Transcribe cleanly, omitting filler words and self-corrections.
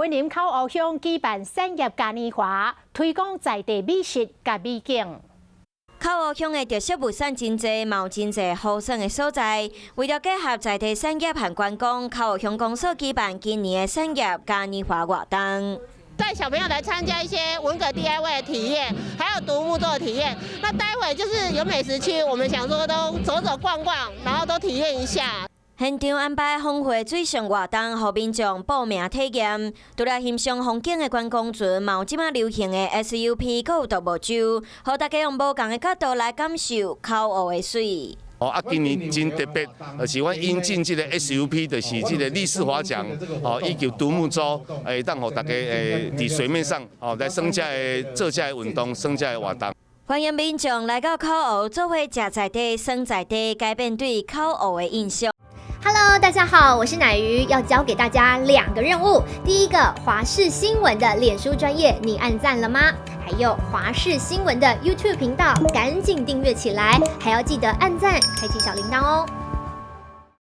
雲林口湖鄉舉辦產業嘉年華，推廣在地美食佮美景。口湖鄉的特色物產真濟，嘛有真濟好耍的所在。為著結合在地產業和觀光，口湖鄉公所舉辦今年的產業嘉年華活動。帶小朋友來參加一些文革 DIY 的體驗，還有獨木舟的體驗。那待會就是有美食區，我們想說都走走逛逛，然後都體驗一下。現場安排豐富的水上活動，予民眾報名體驗。除了欣賞風景的觀光船，嘛有這馬流行的 SUP，閣有獨木舟，予大家用無仝的角度來感受口湖的水。哦，啊，今年真特別，就是阮引進這個 SUP，就是這個立式划槳，哦，以及獨木舟，會當予大家佇水面上，哦，來耍這个做這个運動，耍這个活動。歡迎民眾來到口湖，做伙食在地、耍在地，改變對口湖的印象。 Hello，大家好，我是乃瑜，要交給大家兩個任務。第一個，華視新聞的臉書專頁，你按讚了嗎？還有華視新聞的 YouTube 頻道，趕緊訂閱起來，還要記得按讚，開啟小鈴鐺哦。